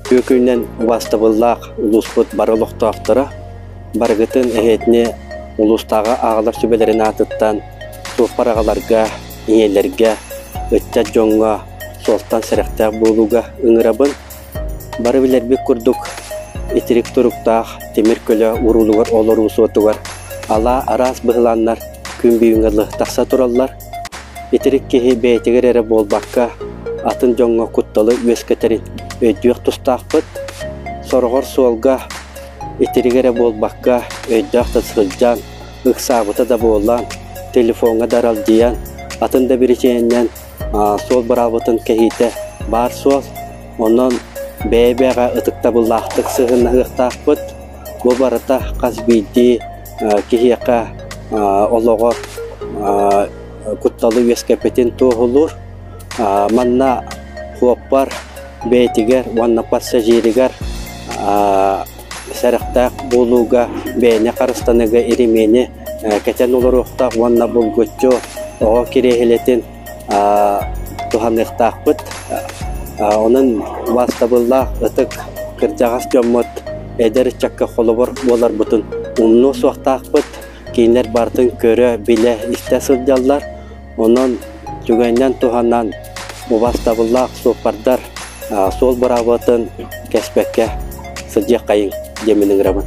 Түөкүнэн убаастабыллаах улууспут бары олохтоохторо барыгытын эһиэтини улуустааҕы ааҕалар сүбэлэрин аатыттан суоппар аҕаларга, ийэлэргэ, ыччат дьоҥҥо суолтан сэрэхтээх буолууга ыҥырабын. Бары билэрбит курдук, итирик туруктаах тимир көлө уруулугар олоруу суотугар алаа араас быһылааннар күн бүгүҥҥэ дылы тахса тураллар. Итирик киһи бэйэтигэр эрэ буолбакка, атын дьоҥҥо кутталы үөскэтэрин өйдүөх тустаахпыт. Сороҕор суолга итирик эрэ буолбакка, өйдөөх да сылдьан, ыксаабыта да буолан, телефоҥҥа да аралдьыйан, атын да биричиинэнэн суол быраабытын кэһиитэ баар суол. Онон бэйэ-бэйэҕэ ытыктабыллаахтык сыһыаннаһыахтаахпыт. Бу барыта хас биирдии киһиэхэ олоҕор кутталы үөскэппитин туоһулуур. Манна суоппар бэйэтигэр уонна пассажирыгар сэрэхтээх буолууга, бэйэни харыстаныыга иримиэни кэтэн олоруохтаах уонна булгуччу оҕо кириэһилэтин туһаныахтаахпыт. Онон убаастабыллаах ытык кырдьаҕас дьоммут эдэр ыччакка холобур буоларбытын умнуо суохтаахпыт. Кинилэр барытын көрө, билэ, истэ сылдьаллар. Онон түгэнинэн туһанан убаастабыллаах суоппардар суол быраабатын кэспэккэ сылдьыаххайыҥ диэммин ыҥырабын.